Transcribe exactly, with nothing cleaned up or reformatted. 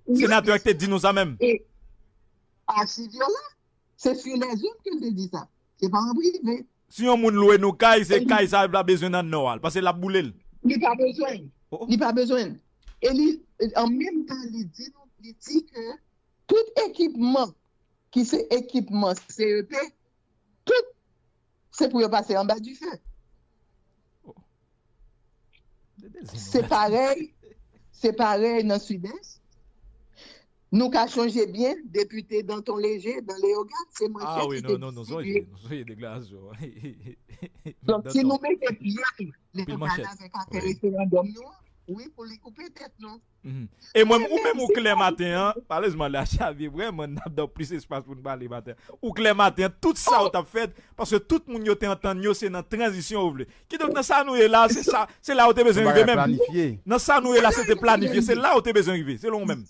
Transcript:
Senatè a ki te di nou sa menm. E achi vyolan. Se sou lèzòm ke l te di sa. Se pa an prive. Si yon moun lwe nou kay, se kay sa l pa bezwen nan nò a l, paske l ap boule l. Li pa bezwen. Li pa bezwen. E li, an menm tan, li di nou, li di ke tout ekipman ki se ekipman C E P, tout se pou yo pase anba dife. Se parèy, se parèy nan Sidès. Nou ka chonje byen, depite Danton Léger, Dan Léogâne, se mwen Ah wi, ki te non, non, nou sonje, nou sonje deklarasyon. Donk, si nou mete pye nou, li pou pale avèk afè referandòm nou an, wi, pou li koupe tèt nou. E mwen, ou menm ou klè maten an, malezman la Xavier, vrèman n ap dan plis espas pou n pale maten an. Ou klè maten an, tout sa ou t ap fèt, paske tout moun yo te antann yo se nan tranzisyon yo vle. Kidonk nan sa nou ye la, se sa, se la ou te bezwen rive menm. Nan sa nou ye la, se te planifye, se la ou te bezwen rive, selon ou menm.